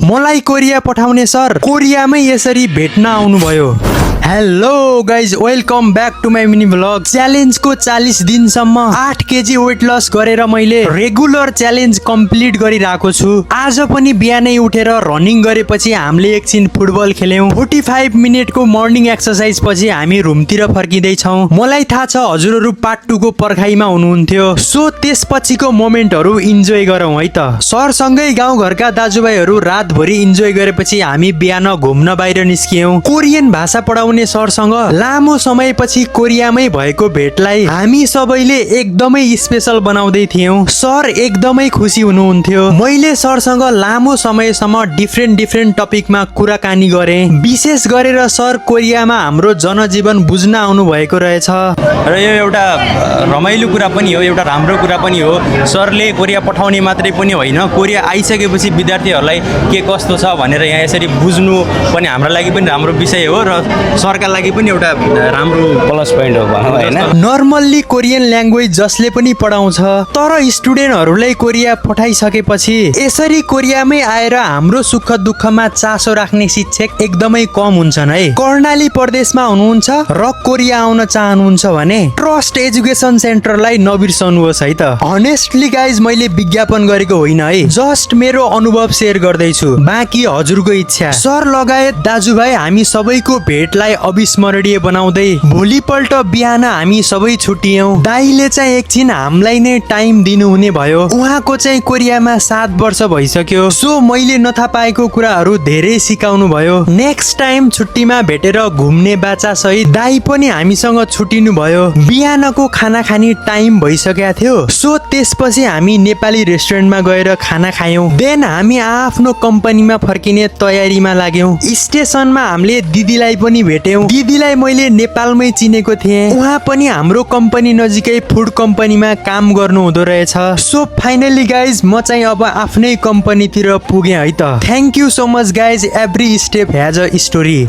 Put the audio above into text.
मलाई कोरिया पठाउने सर कोरियामै यसरी भेट्न आउनुभयो। Hello guys, welcome back to my mini vlog. च्यालेन्जको 40 दिनसम्म 8 केजी वेट लस गरेर मैले रेगुलर च्यालेन्ज कम्प्लिट गरिरहेको छु। आज पनि बिहानै उठेर रनिङ गरेपछि हामीले एकछिन फुटबल खेल्यौं। 45 मिनटको मर्निङ एक्सर्साइज पछि हामी रुमतिर फर्किँदैछौँ। मलाई थाहा छ हजुरहरू पार्ट 2 को पर्खाइमा हुनुहुन्थ्यो, सो त्यसपछिको मोमेन्टहरू इन्जोय गरौँ है त। सरसँगै गाउँघरका दाजुभाइहरू रातभरि इन्जोय गरेपछि हामी बिहान घुम्न बाहिर निस्कियौँ। कोरियन भाषा पढाउने सरसँग लामो समयपछि कोरियामै भएको भेटलाई हामी सबैले एकदमै स्पेशल बनाउँदै थियौं। सर एकदमै खुसी हुनुहुन्थ्यो। मैले सरसँग लामो समयसम्म डिफ्रेन्ट टपिकमा कुराकानी गरेँ। विशेष गरेर सर कोरियामा हाम्रो जनजीवन बुझ्न आउनु भएको रहेछ र यो एउटा रमाइलो कुरा पनि हो, एउटा राम्रो कुरा पनि हो। सरले कोरिया पठाउने मात्रै पनि होइन, कोरिया आइसकेपछि विद्यार्थीहरूलाई के कस्तो छ भनेर यहाँ यसरी बुझ्नु पनि हाम्रो लागि पनि राम्रो विषय हो र सरका लागि पनि एउटा राम्रो प्लस पोइन्ट हो हैन। नर्मल्ली कोरियन ल्याङ्ग्वेज जसले पनि पढाउँछ, तर स्टुडेन्टहरूलाई कोरिया पठाइसकेपछि यसरी कोरियामै आएर हाम्रो सुख दुःखमा चासो राख्ने शिक्षक एकदमै कम हुन्छन् है। कर्णाली प्रदेशमा हुनुहुन्छ र कोरिया आउन चाहनुहुन्छ भने ट्रस्ट एजुकेसन सेन्टरलाई नबिर्सनुहोस् है त। अनेस्टली गाइज, मैले विज्ञापन गरेको होइन है, जस्ट मेरो अनुभव सेयर गर्दैछु, बाँकी हजुरको इच्छा। सर लगायत दाजुभाइ हामी सबैको भेटलाई अविस्मरणीय बनाउँदै भोलिपल्ट बिहान हामी सबै छुट्टियौं। दाइले चाहिँ एकछिन हामीलाई नै टाइम दिनुहुने भयो। उहाँको चाहिँ कोरियामा 7 वर्ष भइसक्यो, सो मैले नथा पाएको कुराहरू धेरै सिकाउनु भयो। नेक्स्ट टाइम छुट्टीमा भेटेर घुम्ने बाचा सहित दाइ पनि हामीसँग छुट्टिनु भयो। बिहानको खाना खाने टाइम भइसकेको थियो, सो त्यसपछि हामी नेपाली रेस्टुरेन्टमा गएर खाना खायौं। देन हामी आफ्नो कम्पनीमा फर्किने तयारीमा लाग्यौं। स्टेसनमा हामीले दिदीलाई पनि भेट्यौं। दिदीलाई मैले नेपालमै चिनेको थिएँ, उहाँ पनि हाम्रो कम्पनी नजिकै फुड कम्पनीमा काम गर्नु हुँदो रहेछ। सो फाइनली गाइज, म चाहिँ अब आफ्नै कम्पनीतिर पुगेँ है त। Thank you so much guys, every step has a story.